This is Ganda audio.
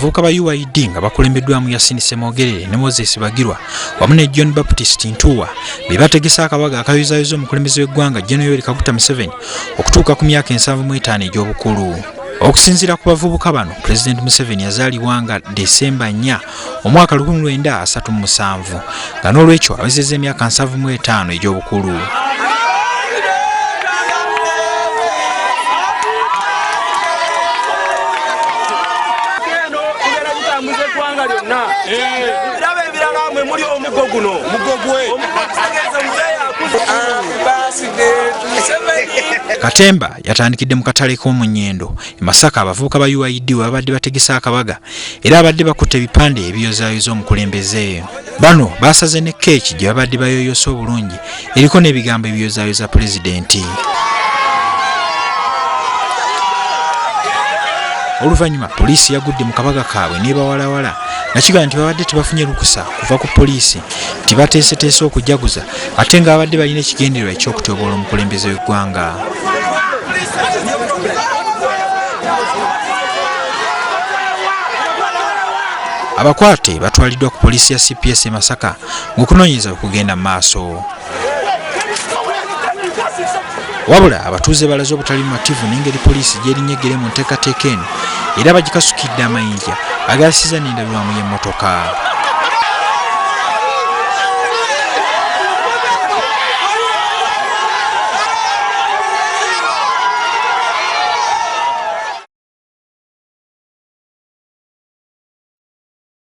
Abavubuka ba UYD nga bakulembeddwamu Yasin Ssemwogerere ne Moses Bagirwa wamu ne John Baptist Ntuwa be bategese akabaga akayozaayoza omukulembeze w'eggwanga Gen Yoweri Kaguta Museveni okutuuka ku myaka 75 egy'obukulu. Okusinziira ku bavubuka bano, Pulezidenti Museveni yazaalibwa nga Desemba 4 omwaka 1937 nga n'olwekyo awezezza emyaka 75 egy'obukulu. Katemba yatandikidde mu katale k'omu Nyendo e Masaka abavubuka ba UID we babadde bategese akabaga era abadde bakutte ebipande ebiyozaayoza omukulembeze. Bano baasaze ne keeki gye babadde bayoyosa obulungi eriko n'ebigambo ebiyozaayoza pulezidenti. Oluvannyuma poliisi yagudde mu kabaga kaabwe n'ebawalawala nga kigamba nti babadde tebafunye lukusa kuva ku poliisi nti bateeseteese okujaguza ate nga babadde balina ekigendererwa eky'okutyoboola omukulembeze w'eggwanga. Abakwate batwaliddwa ku poliisi ya CPS e Masaka ng'okunoonyereza bwe kugenda mu maaso. Wabula abatuuze balaze obutali bumativu n'engeri poliisi gy'erinnya eggere mu nteekateeka eno era bagikasukidde amayinja agasiza n'endabirwamu y'emmotoka.